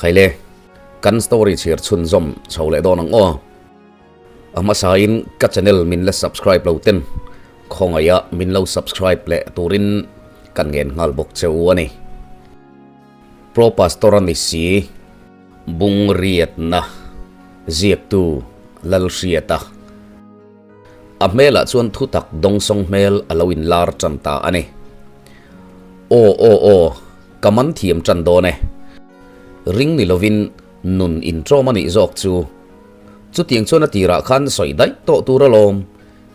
Khaile, kan story chhiar chhunzawm chho leh dawn ang aw. A hmasain ka channel min la subscribe lo ten khawngaih a min lo subscribe leh turin kan ngen nghal bawk che u a ni. Pro Pastor a ni si. Bung riatna ziaktu Lalhriata. A hmelah chuan thutak dawngsawng hmel a lo inlar tan ta a ni. Aw aw aw, ka man thiam tan dawn e. Ring ni lovin nun inṭawm a nih zawk chu. Chutiang chuan a tirah khan sawi daih tawh tur alawm.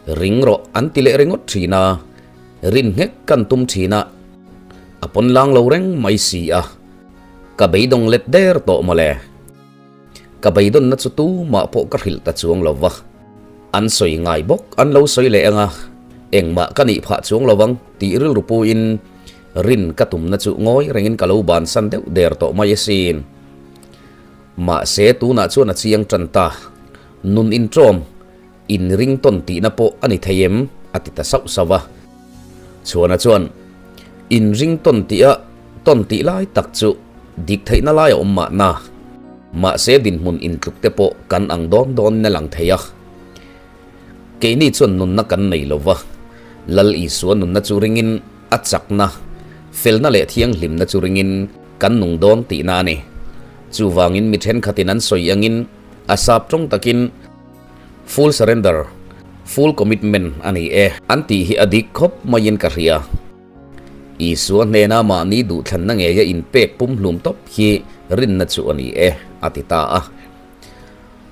Ring rawh an ti leh ringawt thin a, rin nghek kan tum thin a, a pawn lang lo reng mai si a. Ka beidawng let der tawh mawle. Ka beidawnna chu tumah pawh ka hrilh ta chuang lo va, an sawi ngai bawk an lo sawi leh ang a, engmah ka nih phah chuang lo vang tih rilru puin rin ka tumna chu ngawi rengin ka lo bansan deuh der tawh mai asin. Mahse tunah chuan a chiang tan ta, nun inṭawm, inring tawn tihna pawh a ni thei em? a ti ta sauh sauh a. Chhuana chuan, Inring tawn tih a tawn tih lai tak chu dik theihna lai a awm mahna. Mahse dinhmun intluk te pawh kan ang dawn dawnin a lang thei a. Keini chuan nunna kan nei lo va, Lal Isua nunna chu ringin a chakna, felna leh thianghlimna chu ringin kan nung dawn tihna a ni. Chuvangin mi thenkhatin an sawi angin a sap tawng takin, Full surrender, full commitment a ni e. An tih hi a dik khawp maiin ka hria. Isua hnena mahni duhthlanna ngeia inpek pumhlum tawp hi rinna chu a ni e, a ti ta a.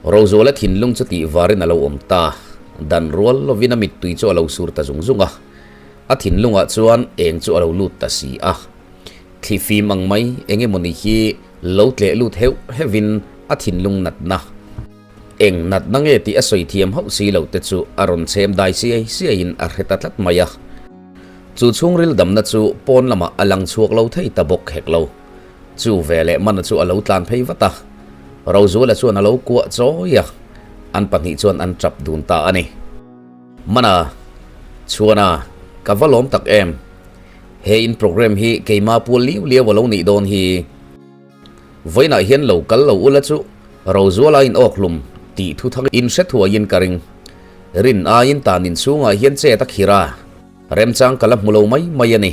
Rozuala thinlung chu tih varin a lo awm ta. Dan rual lovin a mittui chu a lo sur ta zung zung a. A thinlungah chuan eng chu a lo lut ta si a. Thlifim ang mai eng emawni hi lo tleh lut heuh heuhin a thinlung natna. Eng natna nge tih a sawi thiam hauh si lo te chu a rawn chhem dai siai siaiin a hre ta tlat mai a. Chu chhungril damna chu pawn lamah a lang chhuak lo thei ta bawk hek lo. Chu veleh mana chu a lo tlan phei vat a. Rozuala chuan a lo kuah chawi a, an pahnih chuan an tap dun ta a ni. Mana, Chhuana, ka va lawm tak em? He in program hi keima pual liau liau a lo nih dawn hi. Vawiinah hian lo kal lo ula chu Rozuala in awk hlum tih thu thang in hre thuaiin ka ring. Rin aiin tan inchhungah hian chet a khir a, remchang ka la hmu lo mai mai a ni.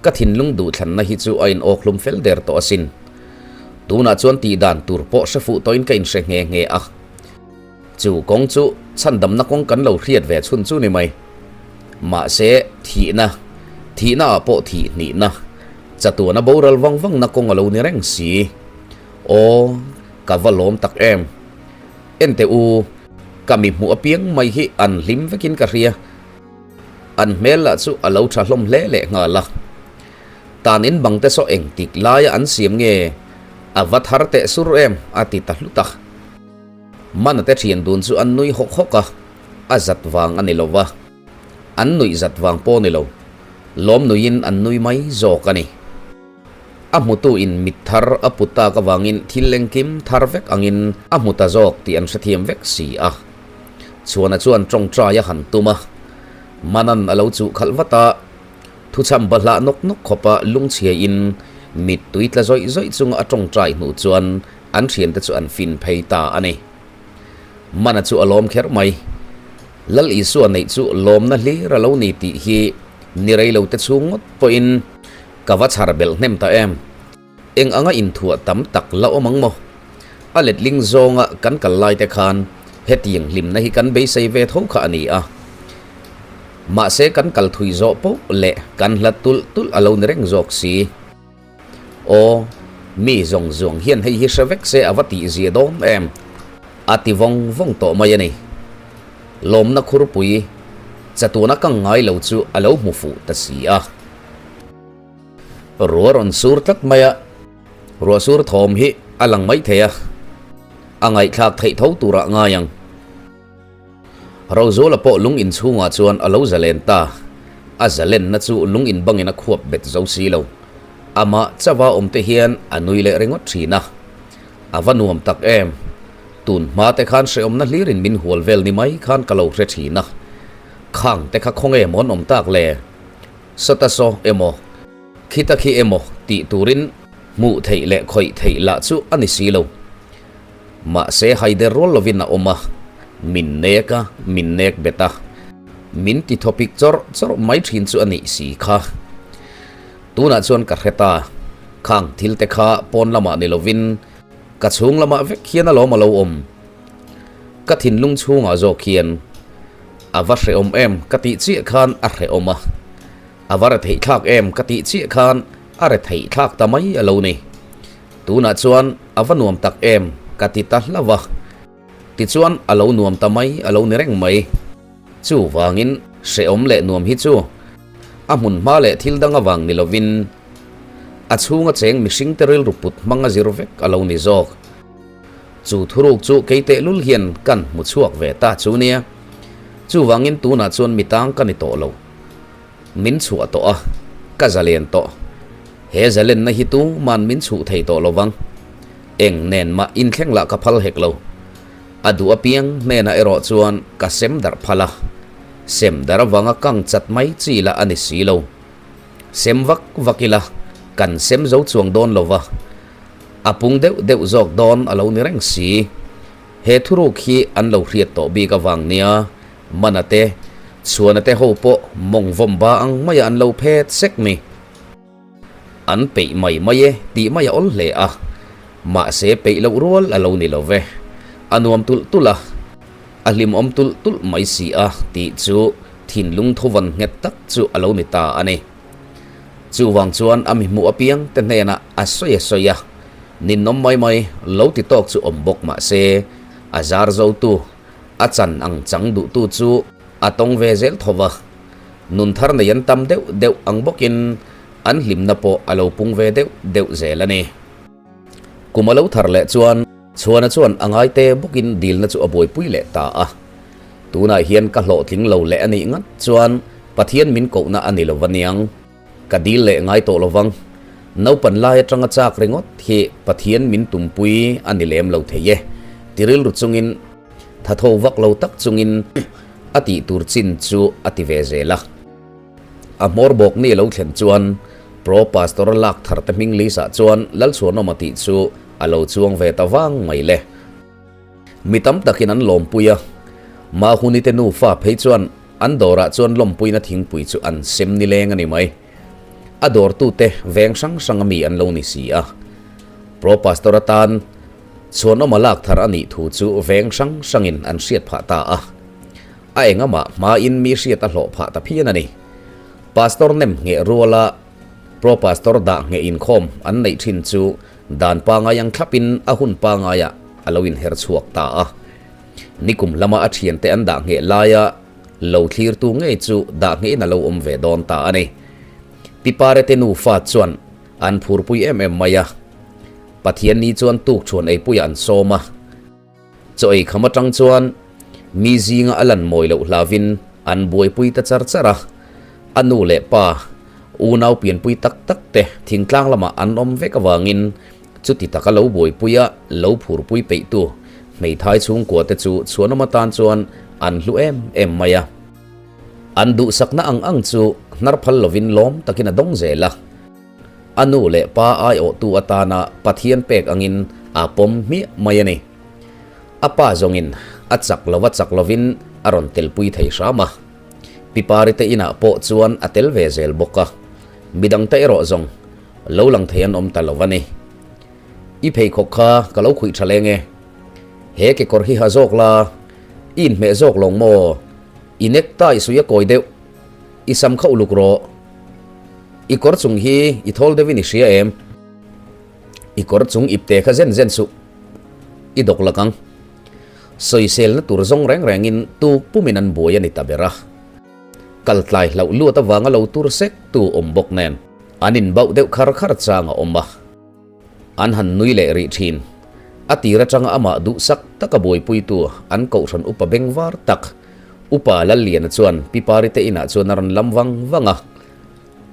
Ka thinlung duhthlanna hi chu a in awk hlum fel der tawh asin. Tunah chuan tih dan tur pawh hre fuh tawhin ka inhre nghe nghe a. Chu kawng chu chhandamna kawng kan lo hriat ve chhun chu ni mai. Mahse, thihna, thihna ah pawh thih hnihna, chatuana boral vang vangna kawng a lo ni reng si. Aw, ka va lawm tak em. Enteh u, ka mi hmuh apiang mai hi an hlim vekin ka hria. An hmel lah chu a lo tha hlawm hle leh nghal a. Tan in bang te saw engtik laia an siam nge a va thar teh sur em a ti ta hlut a. Mana te thian dun chu an nui hawk hawk a, a zat vang a ni lo va, an nuih zat vang pawh a ni lo, lawm nuiin an nui mai zawk a ni. A hmutu in mit thar a put tak avangin thil engkim thar vek angin a hmu ta zawk tih an hrethiam vek si a. Chhuana chuan tawngtai a han tum a, Manan a lo chuh khalh vat a, thuchham bahlah nawk nawk khawpa lungchhiain mittui tla zawih zawih chunga a tawngtai hnuh chuan an thiante chu an fin phei ta a ni. Mana chu a lawm kher mai. Lal Isua neih chu lawmna hlir a lo ni tih hi ni rei lo te chhung ngawt pawhin ka va chhar belh hnem ta em. Eng anga inthuah tam tak la awm ang maw? A letling zawnga kan kal lai te khan hetiang hlimna hi kan beisei ve tho kha a ni a. Mahse kan kal thui zawh poh leh kan hlat tulh tulh a lo ni reng zawk si. Aw, mi zawng zawng hian hei hi hre vek se a va tih zia dawn em? A ti vawng vawng tawh mai a ni. Lawmna khurpui chatuana kang ngai lo chu a lo hmu fuh ta si a. Ruah rawn sur tlat mai a, ruah sur thawm hi a lang mai thei a, a ngaihthlak theih tho turah ngai ang. Rozuala pawh lung in chhungah chuan a lo zalen ta. A zalenna chu lung in bangin a khuap bet zo si lo. Amah chauha awm te hian a nui leh ringawt thin a. A va nuam tak em! Tun hma te khan hrehawmna hlirin min hual vel ni mai khan ka lo hre thin a. Khang te kha khawnge maw an awm tak le? Sawta saw emaw, khita khi emaw tih turin. Hmuh theih leh khawih theih lah chu a ni si lo. Mahse haider rual lovin a awm a, min nek a, min nek bet a, min ti thawpik chawrh chawrh mai thin chu a nih si kha. Tunah chuan ka hre ta, khang thil te kha pawn lamah ni lovin ka chhung lamah vek hian alawm a lo awm. Ka thinlung chhungah zawk hian a va hrehawm em ka tih chiah khan a hrehawm a, a va retheih thlak em ka tih chiah khan a retheih thlak ta mai a lo ni. Tunah chuan a va nuam tak em ka ti ta hlauh a, tichuan a lo nuam ta mai a lo ni reng mai. Chuvangin hrehawm leh nuam hi chu a hmun hma leh thil dang avang ni lovin a chhunga cheng mihringte rilru put hmang a zir vek a lo ni zawk. Chu thuruk chu kei tehlul hian kan hmu chhuak ve ta chu nia. Chuvangin tunah chuan mi tang ka ni tawh lo. Min chhuah tawh a, ka zalen tawh. He zalenna hi tuman min chhuh thei tawh lovang. Eng nen mah inthleng lah ka phal hek lo. A duh apiang hnenah erawh chuan ka sem darh phal a. Sem darh avanga kang chat mai chi lah a ni si lo. Sem vak vak ila kan sem zo chuang dawn lova. A pung deuh deuh zawk dawn a lo ni reng si. He thuruk hi an lo hriat tawh bik avang nia, Mana te, Chhuana te ho pawh mawng vawm ba ang maia an lo phet sek ni. An peih mai mai e tih mai a awl hle a, mahse peih loh rual a lo ni lo ve. A nuam tulh tulh a, a hlimawm tulh tulh mai si a tih chu thinlung thuvawn nghet tak chu a lo ni ta a ni. Chuvang chuan a mi hmuh apiang te hnenah a sawi a sawi a, ninawm mai mai lo ti tawk chu awm bawk mah se, a zar zotu, a chan ang chang duhtu chu a tawng ve zel tho va. Nun thar nei an tam deuh deuh ang bawkin an hlimna pawh a lo pung ve deuh deuh zel a ni. Kum a lo thar leh chuan Chhuana chuan a ngaite bawkin dilna chu a buaipui leh ta a. Tunah hian ka hlawhtling lo leh a nih ngat chuan Pathian min kohna a ni lo va niang. Ka dil leh ngai tawh lo vang. Naupan lai atanga chak ringawt hi Pathian min tumpui a ni lem lo thei e. Ti rilru chungin tha tho vak lo tak chungin a tih tur chin chu a ti ve zel a. A hmawr bawk ni lo thlen chuan Pro Pastor lak thar te hming list ah chuan Lalchhuanawma tih chu a lo chuang ve ta vang mai le. Mi tam takin an lawmpui a, Mahuni te nufa phei chuan an dawrah chuan lawmpuina thingpui chu an sem nileng a ni mai. A dawrtute veng hrang hrang a mi an lo ni si a. Pro Pastor atan Chhuanawma lak thar a nih thu chu veng hrang hrangin an hriat phah ta a. A engamah hmain mi hriat a hlawh phah ta phian a ni. Pastor nem ngheh ruala Pro Pastor dah ngheh inkhawm an neih thin chu dan pangai ang thlapin a hun pangaiah a lo inher chhuak ta a. Nikum lama a thiante an dah ngheh laia lo thlirtu ngei chu dah nghehin a lo awm ve dawn ta a ni. Pi Parete nufa chuan an phurpui em em mai a. Pathianni chuan tukchhuan eipuiah an sawm a. Chaw ei kham atang chuan mi zinga a lan mawi loh hlavin an buaipui ta char char a, a nu leh pa unau pianpui tak tak te thingtlang lamah an awm vek avangin chuti taka lo buaipui a lo phurpui peihtu hmeithai chhungkua te chu chhuanawm atan chuan an hlu em em mai a. An duhsakna ang ang chu hnar phal lovin lawm takin a dawng zel a. A nu leh pa aiawhtu atana Pathian pek angin a pawm hmiah mai a ni. A pa zawngin a chak lova chak lovin a rawn telpui thei hram a. Pi Parite inah pawh chuan a tel ve zel bawk a. Midangte erawh zawng lo lang thei an awm ta lo a ni. I pheikhawk kha ka lo khuih tha leng e. He kekawr hi ha zawk la, i inhmeh zawk lawng maw? I necktie sui a kawi deuh. I sam kha uluk rawh. I kawr chung hi i thawl deuhin i hria em? I kawr chung ipte kha zen zen suh. I dawk lak ang. Sawiselna tur zawng reng rengin tuk pumin an buai a ni ta ber a. Kal tlai hlauh luat avanga lo tur sek tu awm bawk nen an inbauh deuh khar khar chang a awm a. An han nui leh rih thin. A tir atanga amah duhsak taka buaipuitu an kohhran upa bengvar tak, Upa Lalliana chuan Pi Parite inah chuan a rawn lam vang vang a.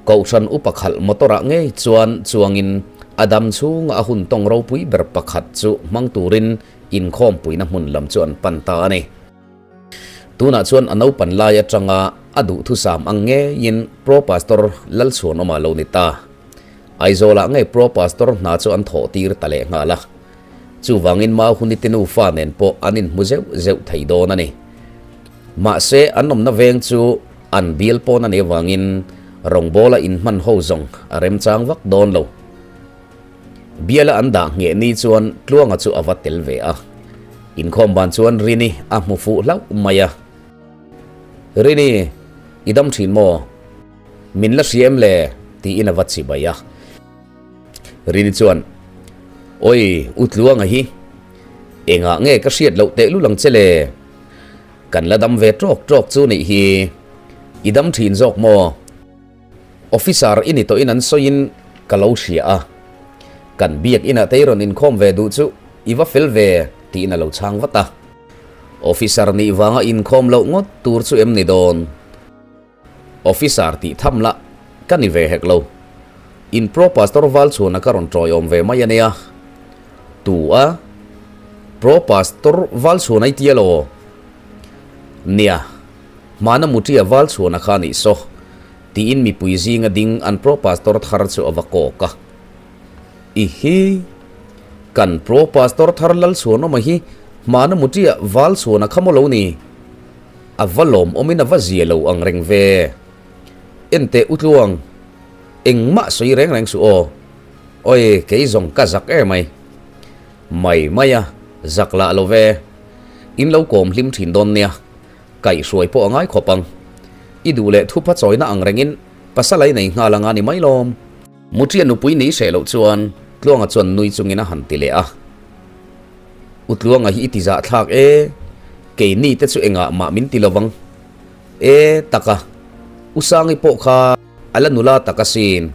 Kohhran upa khalh motor ah ngei chuan chuangin a dam chhunga a hun tawng ropui ber pakhat chu hmang turin inkhawmpuina hmun lam chu an pan ta a ni. Tunah chuan a naupan lai atanga a duhthusam ang ngeiin Pro Pastor Lalchhuanawma lo ni ta. Aizawlah ngei Pro Pastor hna chu an thawh tir ta leh nghal a. Chuvangin Mahuni te nufa nen pawh an inhmu zeuh zeuh thei dawn a ni. Mahse, an awmna veng chu an bial pawn a nih avangin rawngbawla inhman ho zawng a remchang vak dawn lo. Biala an dah ngheh ni chuan Tluanga chu a va tel ve a. Inkhawm ban chuan Rini a hmu fuh hlauh mai a. Rini, i dam thin maw? Min la hria em le? tiin a va chibai a. Rini chuan, Awi, U Tluanga hi engah nge ka hriat loh tehlul ang che le? Kan la dam ve tawk tawk chu nih hi. I dam thin zawk maw? Officer i ni tawhin an sawiin ka lo hria a. Kan biak inah te i rawn inkhawm ve duh chu i va fel ve tiin a lo chhang vat a. Officer nih vanga inkhawm loh ngawt tur chu em ni dawn? Officer tih tham lah ka ni ve hek lo. In Pro Pastor val chhuana ka rawn tawiawm ve mai a nia. Tu a? Pro Pastor val chhuana i tia lo? Nia, hmana Mutia val chhuana kha nih saw, tiin mipui zinga ding an Pro Pastor thar chu a va kawk a. I hi! Kan Pro Pastor thar Lalchhuanawma hi hmana Mutia val chhuana kha maw lo ni? A va lawmawmin a va zia lo ang reng ve. Enteh u Tluang, engmah sawi reng reng suh aw. Awi, kei zawng ka zak em mai. Mai mai a, zak lah lo ve. In lo kawm hlim thin dawn nia, kaihhruai pawh a ngai khawp ang. I duh leh thupha chawina ang rengin pasal a i nei nghal anga ni mai lawm. Muṭia nupui ni hreh loh chuan Tluanga chuan nui chungin a han ti leh a. U Tluanga hi i ti zah thlak e, keini te chu engah mah min ti lovang e taka, U Sangi pawh kha a la nula tak asin,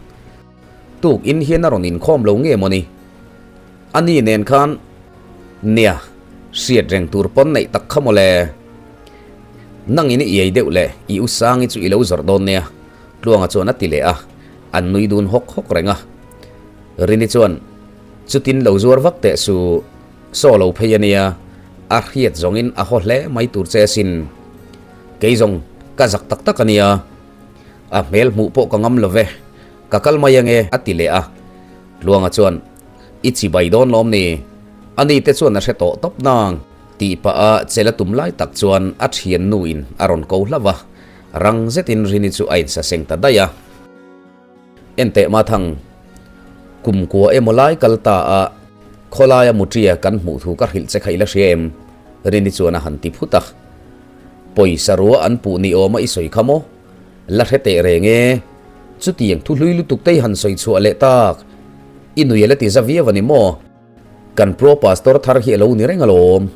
tuk in hian a rawn inkhawm lo nge mawni? A ni nen khan nia hriat reng tur pawn neih tak kha mawle. Nangin i iai deuh leh i U Sangi chu i lo zawrh dawn nia, Tluanga chuan a ti leh a, an nui dun hawk hawk reng a. Rini chuan. Chutin lo zuar vak teh su, saw lo phei a nia, a hriat zawngin a haw hle mai tur che asin. Kei zawng ka zak tak tak a nia, a hmel hmuh pawh ka ngam lo ve, ka kal mai ange a ti leh a. Tluanga chuan, I chi bai dawn lawm ni? Ani te chuan a hre tawh tawp nang tih pah a chela tum lai tak chuan a thiannu in a rawn ko hlauh a, rang zetin Rini chu a insaseng ta daih a. Enteh Mathang, kum kua emaw lai kal ta a, khawlaia Muṭia kan hmuh thu ka hrilh che kha i la hria em? Rini chuan a han ti phut a. Pawisa rua an puh ni awma i sawi kha maw? La hre teh reng e. Chutiang thu hlui lutuk te i han sawi chhuah leh tak. I nui a la ti za viau a ni maw? Kan Pro Pastor thar hi a lo ni reng alawm.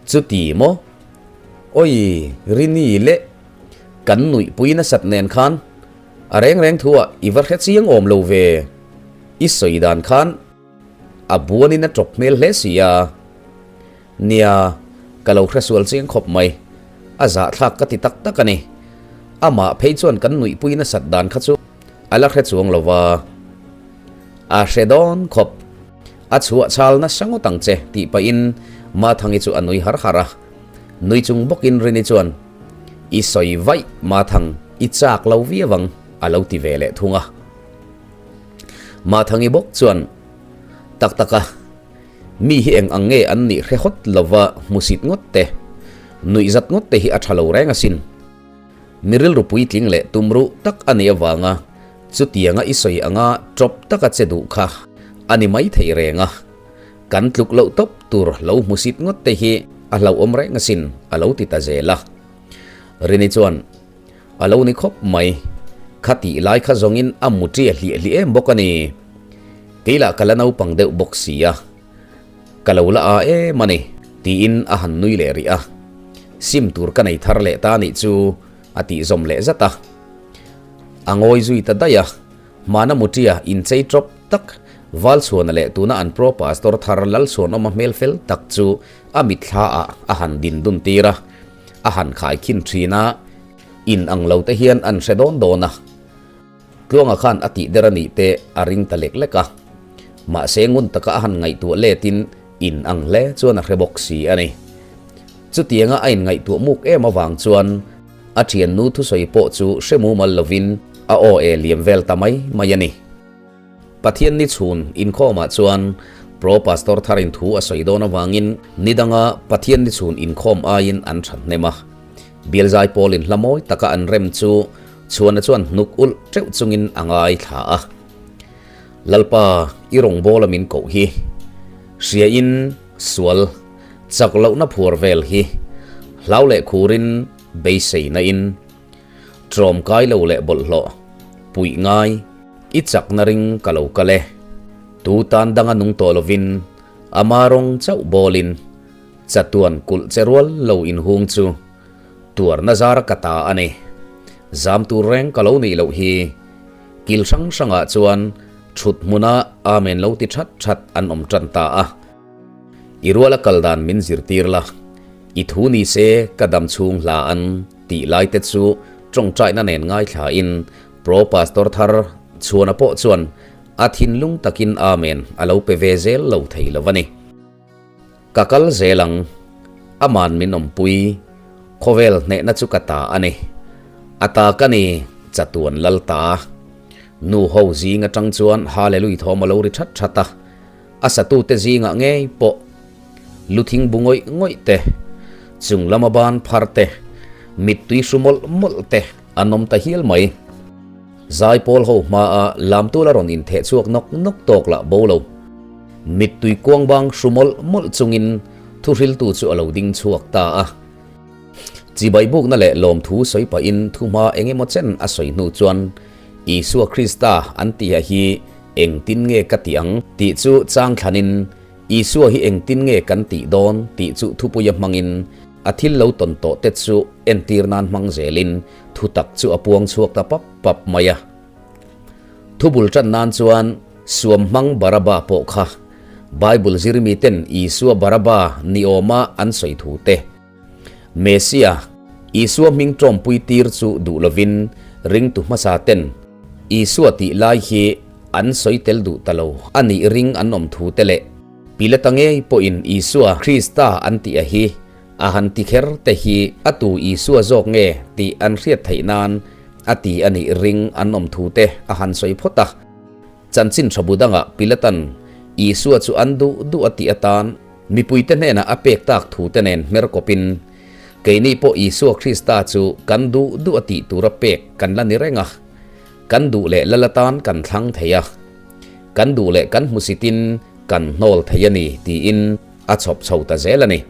Chuti maw? Awi, Rini leh kan nuihpui nasat nen khan A reng reng thu ah i va hre chiang awm lo ve. I sawi dan khan a buanin a tawp hmel hle si a. Nia, ka lo hre sual chiang khawp mai. A zahthlak ka ti tak tak a ni. Amah phei chuan kan nuihpui nasat dan kha chu a la hre chuang lo va. A hre dawn khawp. A chhuah chhal nasa ngawt ang che tih pahin Mathangi chu a nui har har a. Nui chung bawkin Rini chuan. I sawi vaih Mathang, i chak lo viau ang, a lo ti ve leh thung a. Mathangi bawk chuan, Tak tak a, mi hi eng ang nge an nih hre hawt lova hmusit ngawt te, nuihzat ngawt te hi a tha lo reng asin. Mi rilru puitling leh tumruh tak a nih avanga chutianga i sawi anga tawp taka che duh kha a ni mai thei reng a. Kan tluk loh tawp tur lo hmusit ngawt te hi a hlauhawm reng asin a lo ti ta zel a. Rini chuan, A lo ni khawp mai, kha tih lai kha zawngin a mu ṭia hliah hliah em bawk a ni. Kei lah ka la naupang deuh bawk si a, ka lo la a em a ni, tiin a han nui leh rih a. Sim tur ka nei thar leh ta nih chu a tih zawm leh zat a. A ngawi zui ta daih a. Hmana Muṭia inchei ṭawp tak, Valchhuana leh tuna an Pro Pastor thar Lalchhuanawma hmel fel tak chu a mitthla ah a han din dun tir a, a han khai khin ṭhin a, in ang lo te hian an hre dawn dawn a. Tluanga khan a tih der a nih te a ring ta lek lek a. Mahse ngun taka a han ngaihtuah letin in ang hle chuan a hre bawk si a ni. Chutianga a inngaihtuah muk em avang chuan A thiannu thusawi pawh chu hre mumal lovin a aw e liam vel ta mai mai a ni. Pathianni chhun inkhawmah chuan Pro Pastor tharin thu a sawi dawn avangin ni danga Pathianni chhun inkhawm aiin an thahnem a. Bialzai pawlin hla mawi taka an rem chu Chhuana chuan hnuk ulh teuh chungin a ngaithla a. Lalpa, i rawngbawla min koh hi. Hriain sual chak lohna phuar vel hi hlau leh khurin beiseina in tlawm kai lo leh bawlhhlawh puih ngai i chakna ring ka lo kal e. Tu tan danga nung tawh lovin ama rawng chauh bawlin chatuan kulh che rual lo inhung chu tuarna zara ka ta a ni. Zam tur reng ka lo nih loh hi. Kil hrang hrangah chuan thut hmuna Amen lo ti that that an awm tan ta a. I ruala kal dan min zirtir la, i thu ni se ka dam chhung hla an tih lai te chu tawngtaina nen ngaithlain Pro Pastor thar Chhuana pawh chuan a thinlung takin Amen a lo pe ve zel lo thei lo a ni. Ka kal zel ang, aman min awmpui, khawvel hnehna chu ka ta a ni. A ta ka ni, chatuan lal ta. Nu ho zing atang chuan Hallelui thawm a lo ri that that a, a satute zingah ngei pawh lu thing bu ngawih ngawih te, chung lama ban phar te, mittui hru mawlh mawlh te an awm ta hial mai. Zaipawl ho hmaa lamtul a rawn intheh chhuak nawk nawk tawk lah bo lo. Mittui kuang bang hru mawlh mawlh chungin thuhriltu chu a lo ding chhuak ta a. Chibai bukna leh lawmthu sawi pahin thuhma eng emaw chen a sawi hnu chuan Isua Krista an tih ah hi engtin nge ka tih ang tih chu chang thlanin Isua hi engtin nge kan tih dawn tih chu thupuia hmangin a thil lo tawn tawh te chu entir nan hmang zelin thutak chu a puang chhuak ta pap pap mai a. Thubul tan nan chuan suam hmang Baraba pawh kha Bible zirmi ten Isua Baraba ni awma an sawi thu te, Mesia, Isua hming tawmpui tir chu duh lovin ringtu hmasa ten Isua tih lai hi an sawi tel duh ta lo a nih ring an awm thu te leh Pilata ngei pawhin Isua Krista an tih a hi a han ti kher te hi a tu Isua zawk nge tih an hriat theih nan a ti a nih ring an awm thu te a han sawi phawt a. Chanchin tha bu dangah Pilatan Isua chu an duh duh a tih atan mipuite hnenah a pek tak thu te nen hmer kawpin, Keini pawh Isua Krista chu kan duh duh a tih tura pek kan la ni reng a, kan duh leh lal atan kan thlang thei a, kan duh leh kan hmusitin kan hnawl thei a ni tiin a chhawp chho ta zel a ni.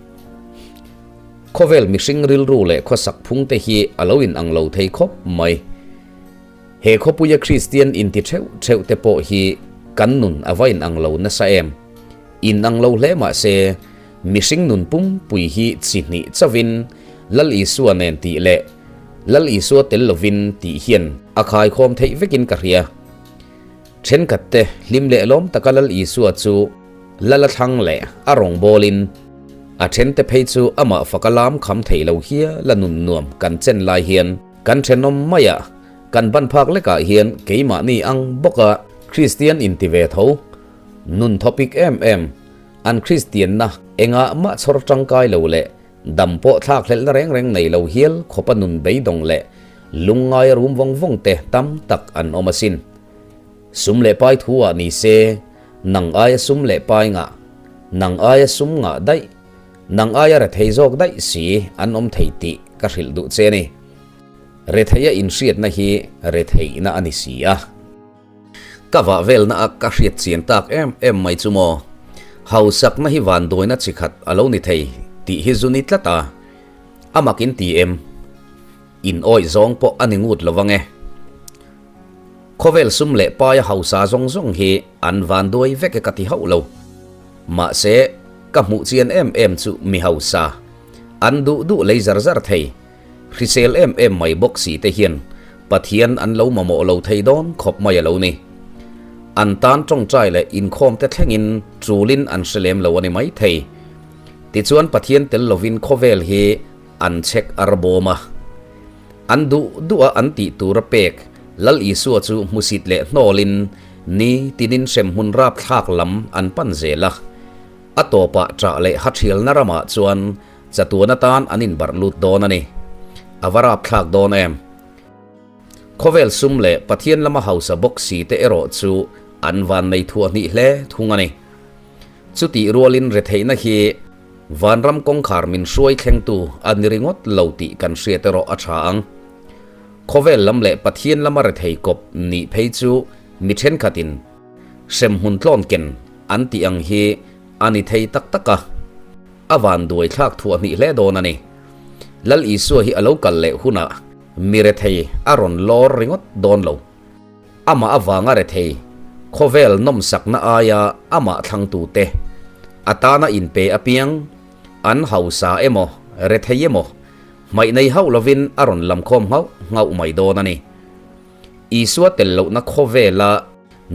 Khawvel mihring rilru leh khawsak phung te hi a lo inang lo thei khawp mai. He khawpuia Kristian inti theuh theuh te pawh hi kan nun a va inang lo nasa em? Inang lo hle mah se, mihring nun pumpui hi chi hnih chauhin Lal Isua nen tih leh Lal Isua tel lovin tih hian a khaikhawm theih vekin ka hria. Thenkhat te hlim leh lawm taka Lal Isua chu Lal a thlang leh a rawngbawlin a thente phei chu amah faka lam kham thei lo hial a nun nuam kan chen lai hian Kan thenawm maiah kan ban phak lekah hian keimahni ang bawka Kristian inti ve tho, nun thawpik em em, an Kristianna engah mah chhawr tangkai lo leh dam pawh thlak hlelhna reng reng nei lo hial khawpa nun beidawng leh lungngaia rum vawng vawng te tam tak an awm asin. Sum leh pai thu ah ni se, nang aia sum leh pai ngah, nang aia sum ngah daih, Nang aia rethei zawk daih si an awm thei tih ka hrilh duh che ni. Retheia inhriatna hi retheihna a ni si a. Ka vah velna a ka hriat chian tak em em mai chu maw? Hausakna hi vanduaina chi khat a lo ni thei tih hi zu ni tlat a. A mak in ti em? In awih zawng pawh a ni ngut lo vang e. Khawvel sum leh paia hausa zawng zawng hi an vanduai vek e ka ti hauh lo. Mahse, ka hmuh chian em em chu mi hausa, an duh duh lei zar zar thei, hrisel em em mai bawk si te hian Pathian an lo mamawh lo thei dawn khawp mai a lo ni. An tan tawngtai leh inkhawm te thlengin chulin an hre lem lo a ni mai thei. Tichuan Pathian tel lovin khawvel hi an chhek ar bawm a. An duh duh a an tih tur a pek Lal Isua chu hmusit leh hnawlin ni tinin hremhmun rapthlak lam an pan zel a. A tawpah ṭah leh hathialna ramah chuan chatuan atan an inbarh lut dawn a ni. A va rapthlak dawn em? Khawvel sum leh Pathian lama hausa bawk si te erawh chu An vannei thuah hnih hle thung a ni. Chutih rualin retheihna hi vanram kawngkhar min hruai thlengtu a ni ringawt lo tih kan hriat erawh a tha ang. Khawvel lam leh Pathian lama rethei kawp nih phei chu mi thenkhatin hremhmun tlawn ken an tih ang hi a ni thei tak tak a, a vanduai thlak thuah hnih hle dawn a ni. Lal Isua hi a lo kal leh hunah mi rethei a rawn lawr ringawt dawn lo. Amah avanga rethei, khawvel nawmsakna aia amah thlangtute, a tana inpe apiang, an hausa emaw, rethei emaw, hmaih nei hauh lovin a rawn lamkhawm nghauh nghauh mai dawn a ni. Isua tel lohna khawvela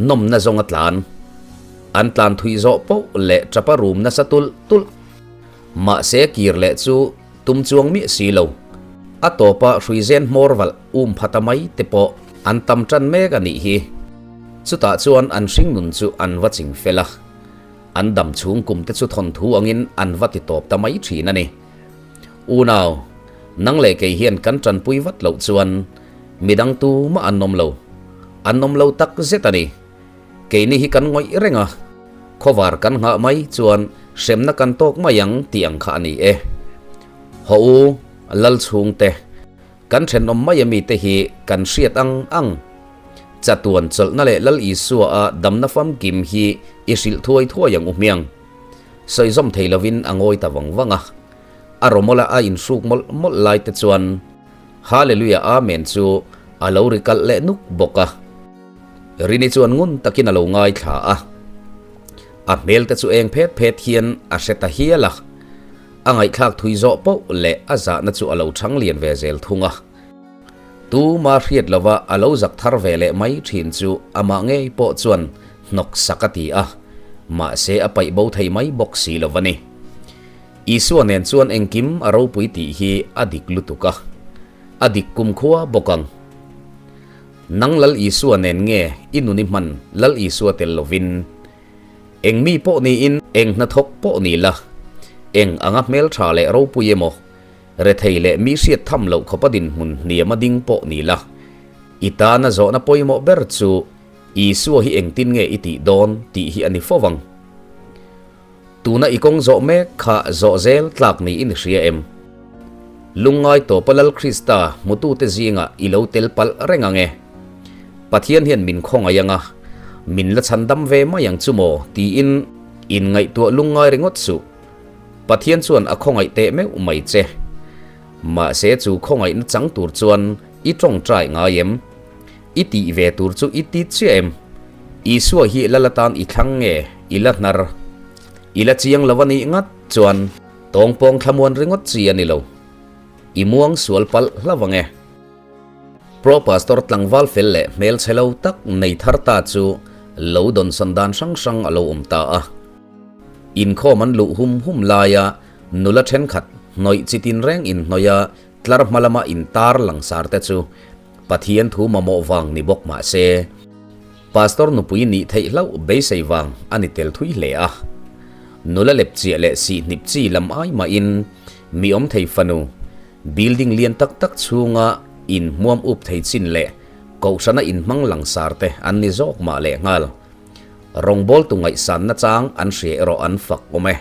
nawmna zawnga tlan, an tlan thui zawh poh leh tapa rum nasa tulh tulh. Mahse kir leh chu Tum chuang miah si lo. A tawpa hruizen hmawr valh um pha ta mai te pawh an tam tan mek a nih hi. Chutah chuan an hringnun chu an va ching fel a. An dam chhung kum te chu thawnthu angin an va ti tawp ta mai thin a ni. Unau, nang leh kei hian kan tanpui vat loh chuan midang tumah an awm lo. An awm lo tak zet a ni. Keini hi kan ngawih reng a, khawvar kan nghah mai chuan hremna kan tawk mai ang tih ang kha a ni e. Haw u, lal chhungte, kan thenawm mai ami te hi kan hriat ang ang. Chatuan chawlhna leh Lal Isua a damna famkim hi i hrilh thuai thuai ang u hmiang. Sawizawm thei lovin a ngawi ta vang vang a. A rawmawla a inhruk mawlh mawlh lai te chuan Hallelujah Amen chu a lo ri kalh leh nuk bawk a. Rini chuan ngun takin a lo ngaithla a, a hmel te chu eng phet phet hian a hre ta hial a, a ngaihthlak thui zawh poh leh a zahna chu a lo chhang lian ve zel thung a. Tuma hriat lova a lo zak thar ve leh mai thin chu amah ngei pawh chuan hnawk sak a ti a, mahse a paih bo thei mai bawk si lo a ni. Isua nen chuan engkim a ropui tih hi a dik lutuk a, a dik kumkhua bawk ang. Nang Lal Isua nen nge i nun i hman Lal Isua tel lovin? Eng mi pawh niin eng hnathawk pawh ni la, eng anga hmeltha leh ropui emaw, rethei leh mi hriat tham loh khawpa dinhmun hniama ding pawh ni la, i tana zawhna pawimawh ber chu Isua hi engtin nge i tih dawn tih hi a ni fo vang. Tuna i kawng zawh mek kha zawh zel tlak niin i hria em? Lungngai tawpa Lal Krista hmutute zingah i lo tel palh reng ang e. Pathian hian min khawngaih ang a, min la chhandam ve mai ang chu maw tiin inngaihtuah lungngai ringawt suh. Pathian chuan a khawngaih teh meuh mai che. Mahse chu khawngaihna chang tur chuan i tawngtai ngai em? I tih ve tur chu i ti chiah em? Isua hi lal atan i thlang nge i la hnar? I la chiang lo a nih ngat chuan tawngpawng thlamuan ringawt chi a ni lo. I muang sual palh hlauh ang e. Pro Pastor tlangval fel leh hmelchhe lo tak nei thar ta chu lo dawnsawn dan hrang hrang a lo awm ta a. Inkhawm an luh hum hum laia nula thenkhat hnawih chi tinreng inhnawih a tlar hma lama intar langsar te chu Pathian thu mamawh vang ni bawk mah se, Pastor nupui nih theih hlauh beisei vang a ni tel thui hle a. Nula lepchiah leh sihhnip chi lam ai mahin mi awm thei fanu, building lian tak tak chhunga inhmuam up thei chin leh kohhrana inhmang langsar te an ni zawk mah leh nghal. Rawngbawltu ngaihsanna chang an hria erawh an fak awm e.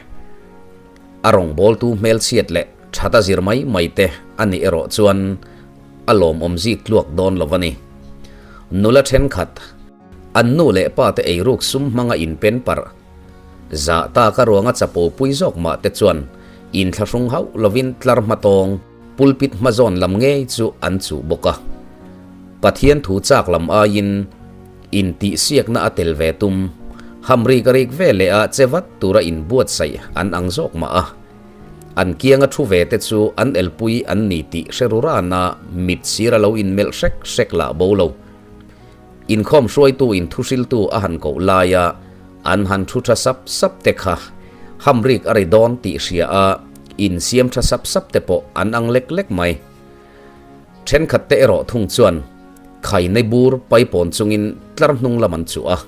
A rawngbawltu hmelchhiat leh that a zir mai mai te a nih erawh chuan a lawmawm zik tluak dawn lo a ni. Nula thenkhat, an nu leh pa te eiruk sum hmanga inpen parh, zah taka ruanga chapo pui zawk mah te chuan inthlahrung hauh lovin tlar hmatawng, pulpit hmazawn lam ngei chu an chuh bawk a. Pathian thu chak lam aiin intihsiakna a tel ve tum, hamrik a rik ve leh a che vat tura inbuatsaih an ang zawk mah a. An kianga thu ve te chu an elpui an ni tih hre ru rana mit sir a lo inmelh hrek hrek lah bo lo. Inkhawm hruaitu in thuhriltu a han koh laia an han thu tha sap sap te kha hamrik a ri dawn tih hria a insiam tha sap sap te pawh an ang lek lek mai. Thenkhat te erawh thung chuan khainai bur paipawn chungin tlar hnung lam an chuh a.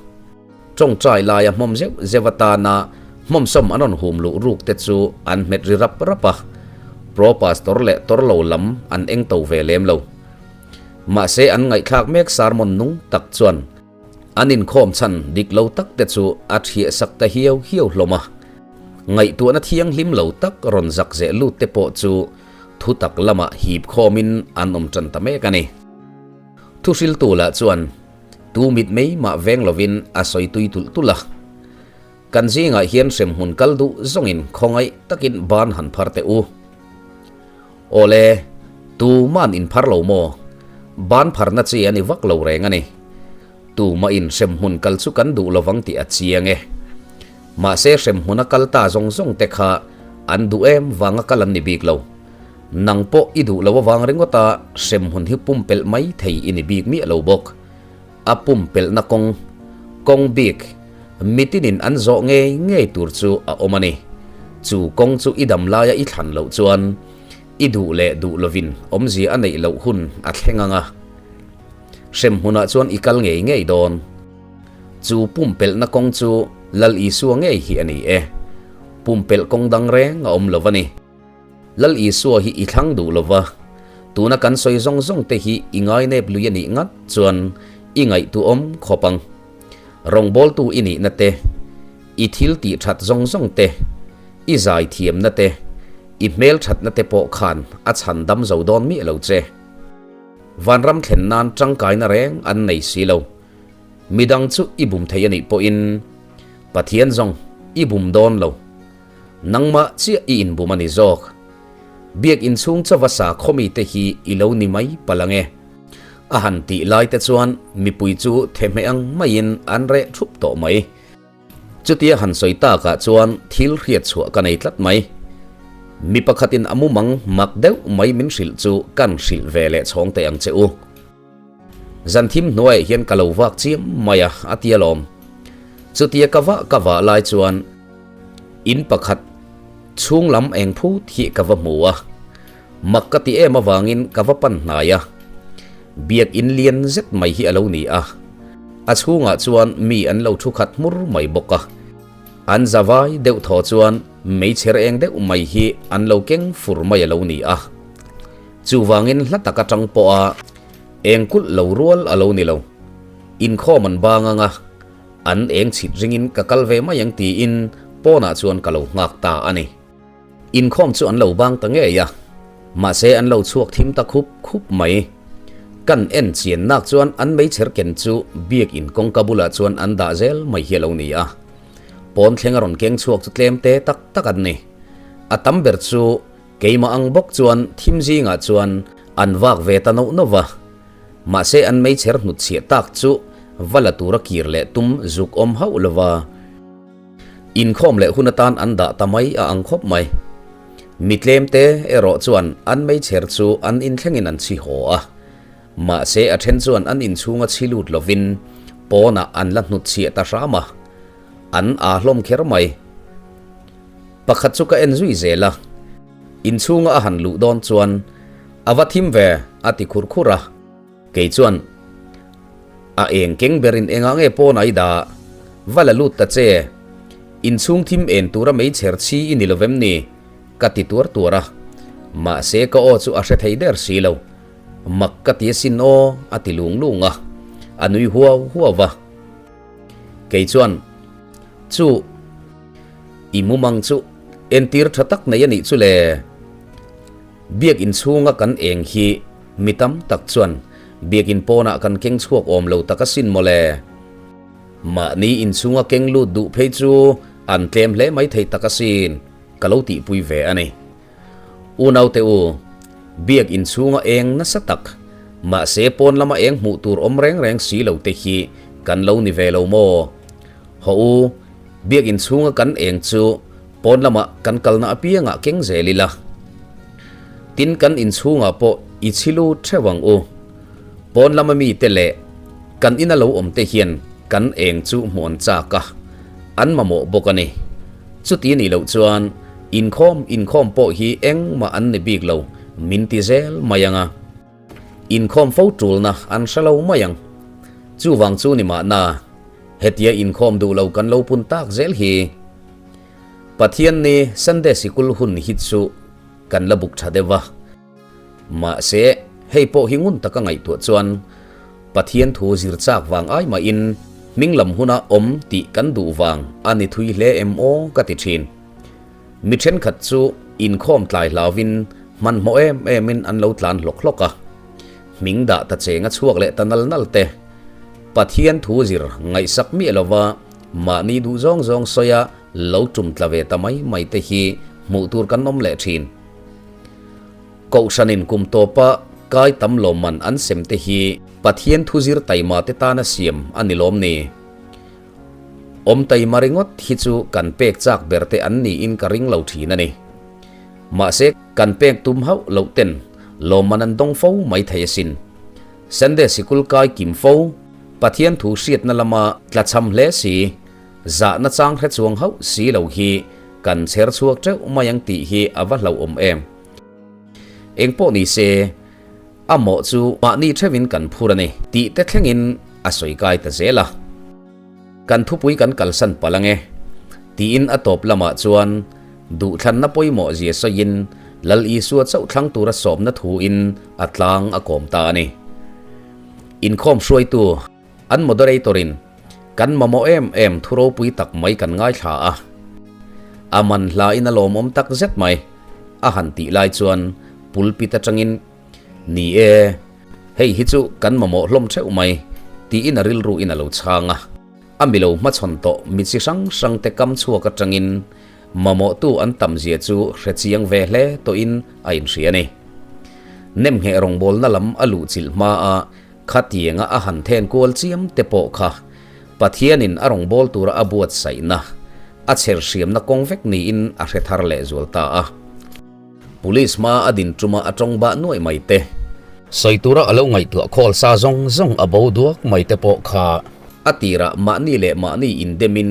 Tawngtai laia hmawm zeuh zeuh atana hmawmsawm an rawn hum luh ruk te chu an hmet ri rap rap a, Pro Pastor leh tor lo lam an eng to ve lem lo. Mahse an ngaihthlak mek sermon nung tak chuan An inkhawm chhan dik lo tak te chu a ṭhiah sak ta hiau hiau hlawm a. Ngaihtuahna thianghlim lo tak rawn zak zeh lut te pawh chu thutak lamah hip khawmin an awm ṭan ta mek a ni. Thuhriltu lah chuan tu mit mai mah veng lovin a sawi tui tulh tulh a. Kan zingah hian hremhmun kal duh zawngin khawngaih takin ban han phar teh u. Awle, tuma'n inphar lo maw? Ban pharna chi a ni vak lo reng a ni. Tumahin hremhmun kal chu kan duh lovang tih a chiang e. Mahse hremhmuna kal ta zawng zawng te kha an duh em vanga kal an ni bik lo. Nang pawh i duh lo avang ringawta hremhmun hi pumpelh mai thei i ni bik miah lo bawk. A pumpelhna kawng, kawng bik, mitinin an zawh ngei ngei tur chu a awm a ni. Chu kawng chu i dam laia i thlan loh chuan i duh leh duh lovin awmzia a neih loh hun a thleng ang a. Hremhmunah chuan i kal ngei ngei dawn. Chu pumpelhna kawng chu Lal Isua ngei hi a ni e. Pumpelh kawng dang reng a awm lo a ni. Lal Isua hi i thlang duh lo va, tuna kan sawi zawng zawng te hi i ngainep lui a nih ngat chuan i ngaihtuahawm khawp ang. Rawngbawltu i nihna te, i thil tih that zawng zawng te, i zai thiamna te, i hmel thatna te pawh khan a chhan dam zo dawn miah lo che. Vanram thlen nan tangkaina reng an nei si lo. Midang chu i bum thei a nih pawhin Pathian zawng i bum dawn lo. Nangmah chiah i inbum a ni zawk. Biak inchhung chauva sakhaw mite hi i lo ni mai palh ang e. A han tih lai te chuan mipui chu thehmeh ang maiin an reh thup tawh mai. Chutia han sawi takah chuan thil hriat chhuah ka nei tlat mai. Mi pakhatin a mumang mak deuh mai min hrilh chu kan hrilh ve leh chhawng teh ang che u. Zan thim hnuaiah hian ka lo vak chiam mai a, a ti alawm. Chutia ka vah ka vah lai chuan in pakhat chhung lam eng phut hi ka va hmu a, mak ka ti em avangin ka va pan hnai a. Biak in lian zet mai hi a lo ni a, a chhungah chuan mi an lo thu khat hmur mai bawk a. An zavai deuh thaw chuan meichher eng deuh mai hi an lo keng fur mai a lo ni a. Chuvangin hla tak atang pawha eng kulh lo rual a lo ni lo. Inkhawm an bang ang a, an eng chhit ringin ka kal ve mai ang tiin pawnah chuan ka lo nghak ta a ni. Inkhawm chu an lo bang ta ngei a, mahse an lo chhuak thim ta khup khup mai. Kan en chian nak chuan an meichher ken chu biakin kawngka bulah chuan an dah zel mai hi a lo ni a. Pawn thleng a rawn keng chhuak chu tlem te tak tak an ni. A tam ber chu Keimah ang bawk chuan thim zingah chuan an vak ve ta nauh nauh va, mahse an meichher hnutchhiah tak chu va la tura kir leh tum zuk awm hauh lo va, inkhawm leh hun atan an dah ta mai a ang khawp mai. Mi tlemte erawh chuan an meichher chu an inthlengin an chhi haw a, mahse a then chuan an inchhunga chhi lut lovin pawnah an la hnutchhiah ta hram a, an aa hlawm kher mai. Pakhat chu ka en zui zel a, inchhunga a han luh dawn chuan a va thim ve a ti khur khur a. Kei chuan a eng keng berin engah nge pawn a i dah? Va la lut ta che, inchhung thim en tura meichher chhi i ni lo vem ni? ka ti tuar tuar a, mahse ka aw chu a hre thei der si lo. Mak ka ti asin aw a ti lung lung a, a nui huau huau va. Kei chuan chu. I mumang chu entir tha tak nei a nih chu le. Biakinn chhunga kan eng hi mi tam tak chuan biakinn pawnah kan keng chhuak awm lo tak asin maw le. Mahni inchhunga keng lut duh phei chu an tlem hle mai thei tak asin ka lo tihpui ve a ni. Unaute u, biakinn chhunga eng nasa tak, mahse pawn lama eng hmuh tur awm reng reng si lo te hi kan lo ni ve lo maw? Haw u, biakinn chhunga kan eng chu pawn lamah kan kalna apiangah keng zel ila. Tin kan inchhungah pawh i chhi lut theuh ang u. Pawn lama mite leh kan ina lo awm te hian kan eng chu hmuh an chak a, an mamawh bawk a ni. Chuti nih loh chuan inkhawm inkhawm pawh hi engmah an ni bik lo min ti zel mai ang a. Inkhawm fo tulna an hre lo mai ang. Chuvang chu ni mahna, hetia inkhawm duh lo kan lo pun tak zel hi. Pathian ni Sunday sikul hun hi chu kan la buk tha deuh va. Mahse, hei pawh hi ngun taka ngaihtuah chuan Pathian thu zir chak vang ai mahin. Hming lam huna awm tih kan duh vang a ni thui hle em aw ka ti thin. Mi thenkhat chu inkhawm tlai hlauvin hmanhmawh em emin an lo tlan hlawk hlawk a. Hming dah ta cheng a chhuak leh ta nal nal te. Pathian thu zir ngaihsak miah lova mahni duh zawng zawng sawia lo tum tla ve ta mai mai te hi hmuh tur kan awm leh thin. Kohhranin kum tawpa kai tam lawmman an sem te hi Pathian thu zir taima te tana siam a ni lawm ni? Awm taima ringawt hi chu kan pek chak ber te an niin ka ring lo thin a ni. Mahse kan pek tum hauh loh ten lawmman an dawng fo mai thei asin. Sunday sikul kai kim fo, Pathian thu hriatna lama tlachham hle si, Zahna chang hre chuang hauh si lo hi kan chher chhuak teuh mai ang tih hi a va hlauhawm em. Eng pawh ni se, a mawh chu mahni theuhin kan phur a ni tih te thlengin a sawi kai ta zel a. Kan thupui kan kalsan palh ang e tiin a tawp lamah chuan duhthlanna pawimawh zia sawiin Lal Isua chauh thlang tura sawmna thuin a tlang a kawm ta a ni. Inkhawm hruaitu An moderator-in kan mamawh em em thu ropui tak mai kan ngaithla a, a man hlain a lawmawm tak zet mai a han tih lai chuan pulpit atangin, Ni e, hei hi chu kan mamawh hlawm theuh mai tiin a rilruin a lo chhang a. A milo hmachhawn tawh mi chi hrang hrangte kam chhuak atangin Mamawhtu an tam zia chu hre chiang ve hle tawhin a inhria a ni. Nemngheh rawngbawlna lam a luhchilh hma a khatianga a han then kual chiam te pawh kha Pathianin a rawngbâwl tura a buatsaihna, a chher hriamna kawng vek niin a hre thar lehzual ta a. Police hma a din tuma a tawng bah nuaih mai te. Sawi tura a lo ngaihtuah khawl sa zawng zawng a bo duak mai te pawh kha a tirah mahni leh mahni indemin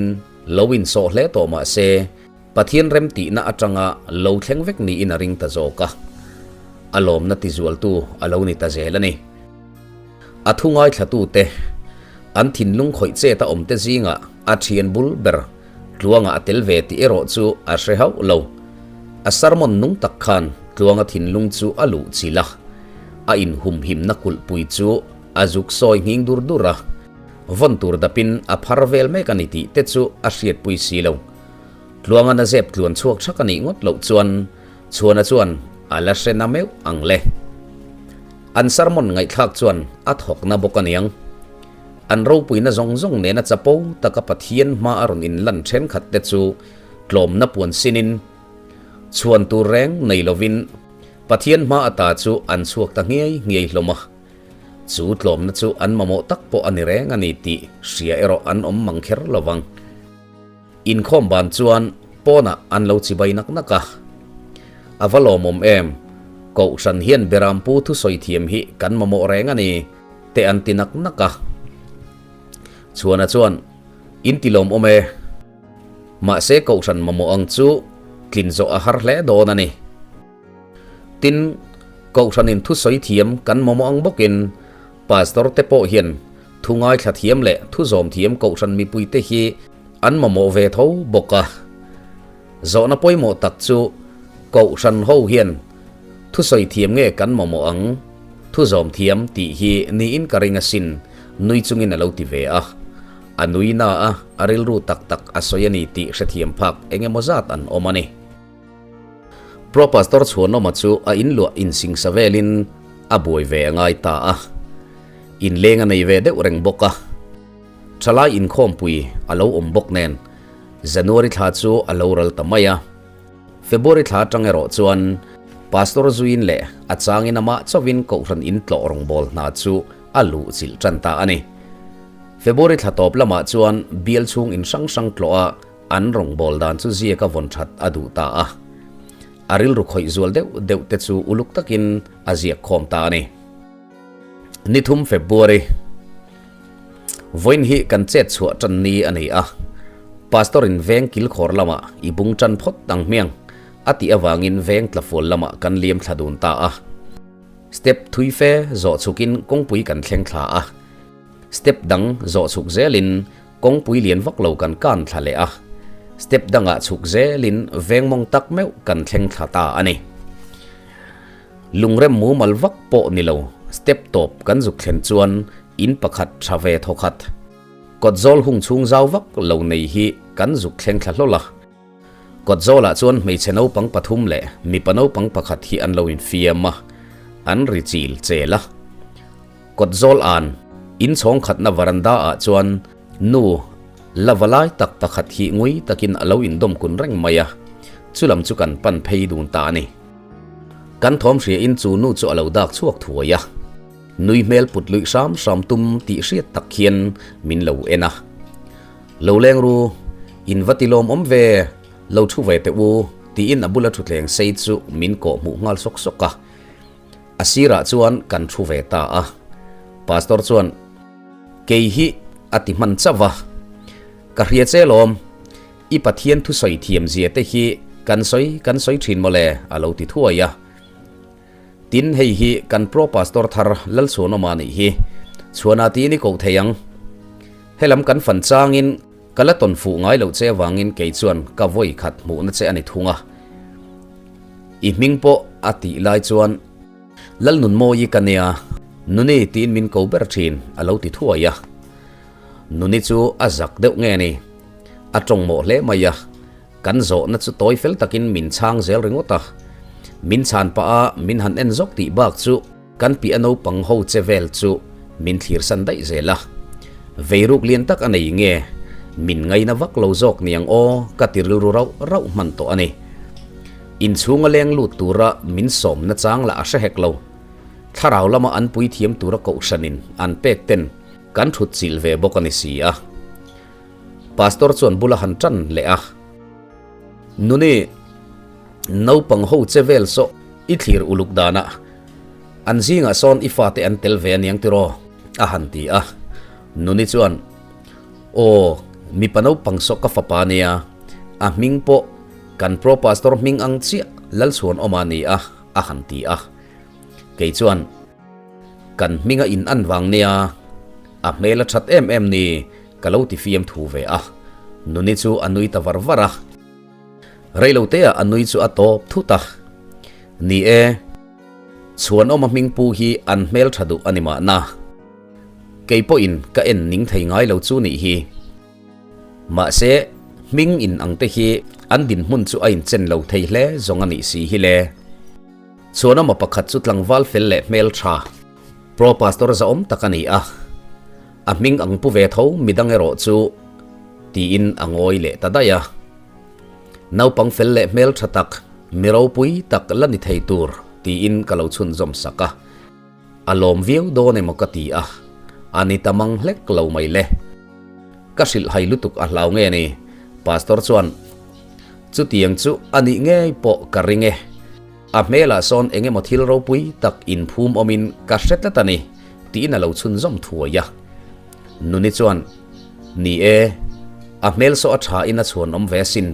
Lo insawh hle tawh mah se, Pathian remtihna atanga lo thleng vek niin a ring ta zawk a. A lawmna tizualtu a lo ni ta zel a ni. A thu ngaithlatute, an thinlung khawih chet a awmte zingah a thian bul ber Tluanga a tel ve tih erawh chu a hre hauh lo. A sermon nung tak khan Tluanga thinlung chu a luh chilh a, a inhumhimna kulhpui chu a zuk sawi nghing dur dur a. Vawn tur dapin a phar vel mek a ni tih te chu a hriatpui si lo. Tluangan a zep tluan chhuak thak a nih ngawt loh chuan Chhuana chuan a la hre na meuh ang le. An sermon ngaihthlak chuan a thawk na bawk a niang. An ropuina zawng zawng nena chapo taka Pathian hma a rawn inlan thenkhat te chu tlawmna puan sinin chhuan tur reng nei lovin Pathian hma ata chu an chhuak ta nghiai nghiai hlawm a. Chu tlawmna chu an mamawh tak pawh a ni reng a ni tih hria erawh an awm mang kher lo vang. Inkhawm ban chuan pawnah an lo chibai nak nak a. A va lawmawm em? Kohhran hian Berampu thusawi thiam hi kan mamawh reng a ni, te an ti nak nak a. Chhuana chuan, In ti lawmawm e. Mahse kohhran mamawh ang chu tlin zawh a har hle dawn a ni. Tin, Kohhranin thusawi thiam kan mamawh ang bawkin Pastor te pawh hian thu ngaithla thiam leh thu zawm thiam Kohhran mipuite hi an mamawh ve tho bawk a. Zawhna pawimawh tak chu Kohhran ho hian thusawi thiam nge kan mamawh ang, thu zawm thiam tih hi niin ka ring asin nui chungin a lo ti ve a. A nui na a, a rilru tak tak a sawi a ni tih hrethiam phak eng emaw zat an awm a ni. Pro Pastor Chhuanawma chu a inluah insingsa velin a buai ve a ngai ta a. Inleng a nei ve deuh reng bawk a. Thalai inkhawmpui a lo awm bawk nen January thla chu a lo ral ta mai a. February thla atang erawh chuan Pastor zuiin leh a changin amah chauhin Kohhran intlawh rawngbâwl hna chu a luh chilh tan ta a ni. February thla tawp lamah chuan bial chhung in hrang hrang tlawh a An rawngbâwl dan chu ziaka vawn that a duh ta a. A rilru khawih zual deuh deuh te chu uluk takin a ziak khawm ta a ni. Nithum February, Vawiin hi kan chet chhuah tan ni a ni a. Pastor in veng kilkhawr lamah i bung tan phawt ang hmiang a tih avangin veng tlafual lamah kan liam thla dun ta a. Step thui fe zawh chhukin kawngpui kan thleng thla a. Step dang zawh chhuk zelin Kawngpui lian vak lo kan kan thla leh a, step dangah chhuk zelin veng mawng tak meuh kan thleng thla ta a ni. Lungrem mumal vak pawh ni lo, step tawp kan zuk thlen chuan in pakhat tha ve thaw khat. Kawtzawl hung chhung zau vak lo nei hi kan zuk thleng thla hlawl a. Kawtzawlah chuan hmeichhe naupang pathum leh mipa naupang pakhat hi an lo infiam a, an ri chil chel a. Kawtzawl an inchhawng khatna varanda ah chuan nu la va lai tak pakhat hi ngui takin a lo indawm kun reng mai a, chulam chu kan pan phei dun ta a ni. Kan thawm hria in chu nu chu a lo dak chhuak thuai a, nui hmel put luih hram hram tum tih hriat tak hian min lo en a. Lo leng ru, in va ti lawm awm ve, lo thu ve teh u, tiin a bula thutthleng sei chu min kawh hmuh nghal sawk sawk a. A sirah chuan kan thu ve ta a. Pastor chuan, Kei hi a ti hman chauh va, ka hria che lawm, i Pathian thusawi thiam zia te hi kan sawi kan sawi thin mawle, a lo ti thuai a. Tin, hei hi kan Pro Pastor thar Lalchhuanawma nih hi. Chhuana tiin i koh thei ang. Helam kan fan changin ka la tawn fuh ngai loh che avangin kei chuan ka vawi khat hmuhna che a ni thung a. I hming pawh a tih lai chuan Lalnunmawi ka nia, Nuni tiin min ko ber thin a lo ti thuai a. Nuni chu a zak deuh nge ni? A tawng mawh hle mai a. Kan zawhna chu tawi fel takin min chhang zel ringawt a, min chhan pah a min han en zawk tih bak chu kan piah naupang ho che vel chu min thlir san daih zel a. Veiruk lian tak a nei nge min ngaina vak lo zawk niang aw ka ti rilru rauh rauh hman tawh a ni. Inchhunga leng lut tura min sawmna chang lah a hre hek lo. Thlarau lama an puithiam tura kohhranin an pek ten kan thut chilh ve bawk a ni si a. Pastor chuan bula han tan leh a. Nuni, naupang ho che vel saw i thlir uluk danah an zingah sawn i fate an tel ve aniang tiraw? a han ti a. Nuni chuan, Aw, mipa naupang saw ka fapa nia, a hming pawh kan Pro Pastor hming ang chiah Lalchhuanawma a ni a, a han ti a. Kei chuan, Kan hminga in an vang nia, a hmel a that em em ni ka lo ti fiam thu ve a, Nuni chu a nui ta var var a. Reilotea a nui chu a tawp thut a, Ni e, Chhuanawma hming pu hi an hmel tha duh a ni mahna, kei pawhin ka en ning thei ngai lo chu nih hi. Mahse, hming in ang te hi an dinhmun chu a inchen lo thei hle zawng a nih si hi le. Chhuanawma pakhat chu tlangval fel leh hmel tha, Pro Pastor zahawm tak a ni a, a hming ang pu ve tho midang erawh chu tiin a ngawi leh ta daih a. Naupang fel leh hmel tha tak, mi ropui tak la ni thei tur tiin ka lo chhunzawm sak a. A lawm viau dawn emaw ka ti a, a ni ta mang hlek lo mai le. Ka hrilh hai lutuk a hlau nge ni, Pastor chuan chutiang chu a nih ngei pawh ka ring e. A hmelah sawn eng emaw thil ropui tak inphum awmin ka hre tlat a ni, tiin a lo chhunzawm thuai a. Nuni chuan, Ni e, a hmel saw a thain a chhuanawm ve asin.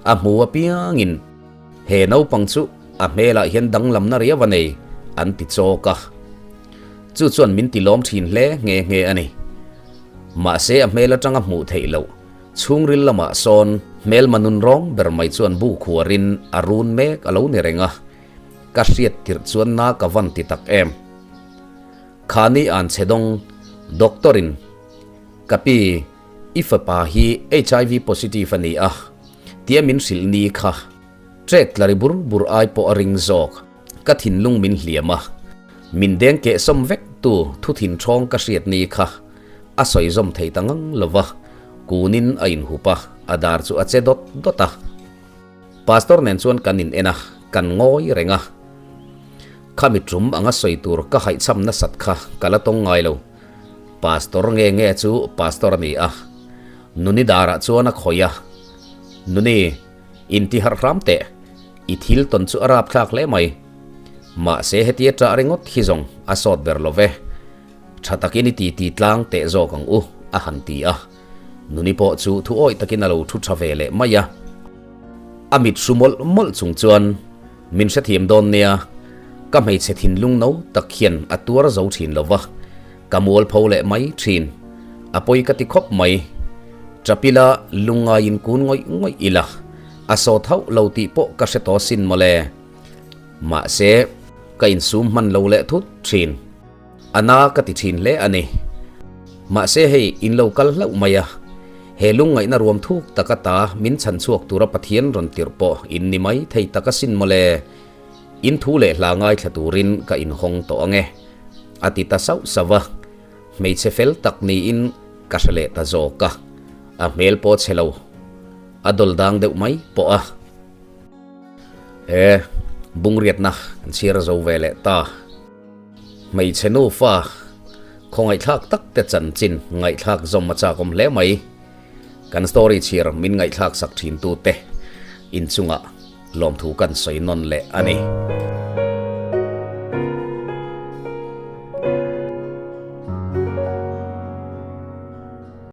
A hmu apiangin he naupang chu a hmelah hian danglamna riau a nei, an ti chawk a. Chu chuan min ti lawm thin hle nghe nghe a ni. Mahse a hmel atanga hmuh theih loh Chhungril lamah sawn hmelma nun rawng ber mai chuan bu khuarin a run mek a lo ni reng a, ka hriat tirh chuan na ka van ti tak em. Khani an che dawng doctor in ka pi i fapa hi HIV positive a ni a tia min hrilh ni kha trek tla ri bur bur ai pawh a ring zawk. Ka thinlung min hliam a, min deng keh sawm vek tu thu thin thawng ka hriat ni kha a sawi zawm thei ta ngang lo va, kunin a inhup a, a dar chu a che dawt dawt a. Pastor nen chuan kan in en a, kan ngawi reng a. Khami tum anga sawi tur ka haihchham nasat kha ka la tawng ngai lo. Pastor nge nge chu pastor a ni a, Nuni darah chuan a khawih a, Nuni, intiharh hram teh. I thil tawn chu a rap thlak hle mai. Mahse hetia ṭah ringawt hi zawng a sawt ber lo ve. Ṭha takin i titi tlang teh zawk ang u, a han ti a. Nuni pawh chu thu awih takin a lo thu ṭha ve leh mai a. A mit hru mawlh mawlh chung chuan, Min hrethiam dawn nia, ka hmeichhe thinlung no tak hian a tuar zo ṭhin lo va, ka mualpho leh mai ṭhin. A pawi ka ti khawp mai. Ṭap ila lungngaiin kun ngawih ngawih ila. A sawt hauh lo tih pawh ka hre tawh sin mawle. Mahse, ka insum hman lo leh thut thin. A na ka ti thin hle a ni. Mahse hei in lo kal hlauh mai a, he lungngaihna ruam thuk tak ata min chhan chhuak tura Pathian rawn tirh pawh in ni mai thei tak asin mawle. In thu leh hla ngaithla turin ka inhawng tawh ang e, a ti ta sauh sauh a. Hmeichhe fel tak niin ka hre leh ta zawk a, a hmel pawh chhe lo, a dawl dang deuh mai pawh a. E, bungriatna kan chhiar zo ve leh ta. Hmeichhe nufa khawngaihthlak tak te chanchin ngaihthlak zawm a chakawm hle mai. Kan story chhiar min ngaihthlak sak thin tute inchungah lawmthu kan sawi nawn leh a ni.